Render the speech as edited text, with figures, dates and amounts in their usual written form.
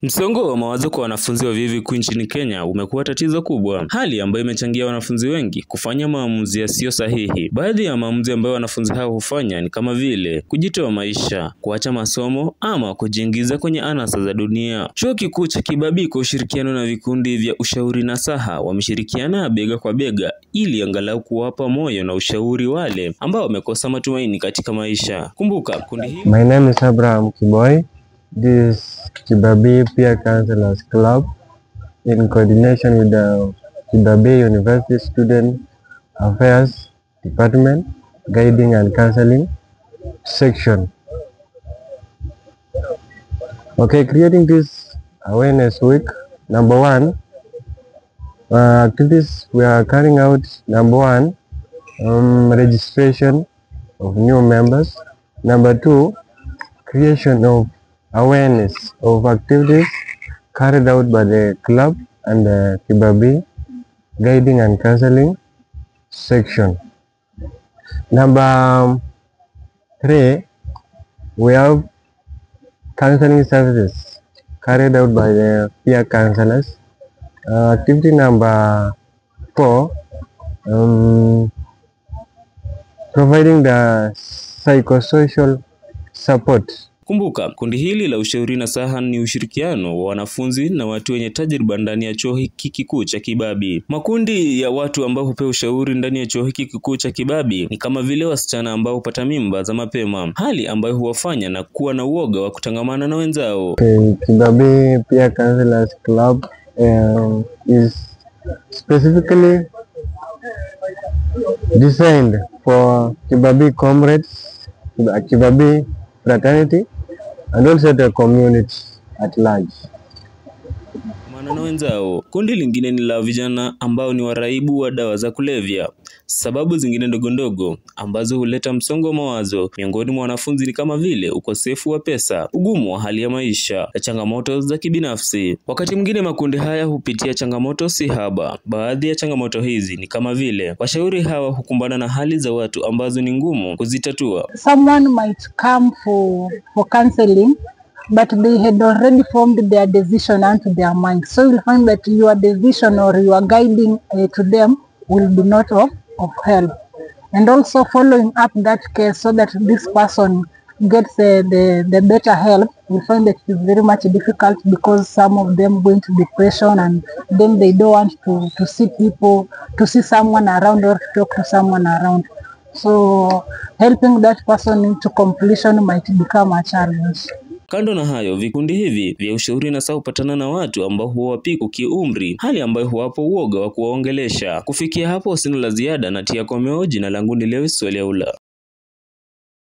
Msongo wa mawazo kwa wanafunzi wa vyuo vikuu nchini Kenya umekuwa tatizo kubwa, hali ambayo imechangia wanafunzi wengi kufanya maamuzi yasiyo sahihi. Baadhi ya maamuzi ambayo wanafunzi hao hufanya ni kama vile kujitoa maisha, kuacha masomo ama kujiingiza kwenye anasa za dunia. Chuo Kikuu cha Kibabii kwa ushirikiano na vikundi vya ushauri nasaha wameshirikiana bega kwa bega ili angalau kuwapa moyo na ushauri wale ambao wamekosa matumaini katika maisha. Kumbuka kundi hili. My name is Abraham Kiboi. This Kibabii Peer Counselors Club, in coordination with the Kibabii University Student Affairs Department, Guiding and Counseling Section. Okay, creating this awareness week, number one, activities we are carrying out, number one, registration of new members. Number two, creation of awareness of activities carried out by the club and the Kibabii Guiding and Counseling Section. Number three, we have counseling services carried out by the peer counselors. Activity number four, providing the psychosocial support. Kumbuka, kundi hili la ushauri nasaha ni ushirikiano wa wanafunzi na watu wenye tajriba ndani ya chuo hiki kikuu cha Kibabii. Makundi ya watu ambao hupewa ushauri ndani ya chuo hiki kikuu cha Kibabii ni kama vile wasichana ambao hupata mimba za mapema, hali ambayo huwafanya na kuwa na uoga wa kutangamana na wenzao. Okay, Kibabii Peer Counselors Club is specifically designed for Kibabii comrades, Kibabii fraternity, and also the community at large. Maana na wenzao. Kundi lingine ni la vijana ambao ni waraibu wa dawa za kulevya. Sababu zingine ndogondogo ambazo huleta msongo wa mawazo miongoni mwa wanafunzi ni kama vile ukosefu wa pesa, ugumu wa hali ya maisha na changamoto za kibinafsi. Wakati mwingine makundi haya hupitia changamoto si haba. Baadhi ya changamoto hizi ni kama vile washauri hawa hukumbana na hali za watu ambazo ni ngumu kuzitatua. Someone might come for counseling, but they had already formed their decision onto their mind. So you'll find that your decision or your guiding to them will be not of help. And also following up that case so that this person gets the better help, we find that it is very much difficult because some of them go into depression and then they don't want to see people, to see someone around or to talk to someone around. So helping that person into completion might become a challenge. Kando na hayo, vikundi hivi vya ushauri nasaha hupatana na watu ambao huwapiku kiumri, hali ambayo huwapo uoga wa kuwaongelesha. Kufikia hapo sina la ziada na tia komeo. Jina langu ni Lewis Waliaula.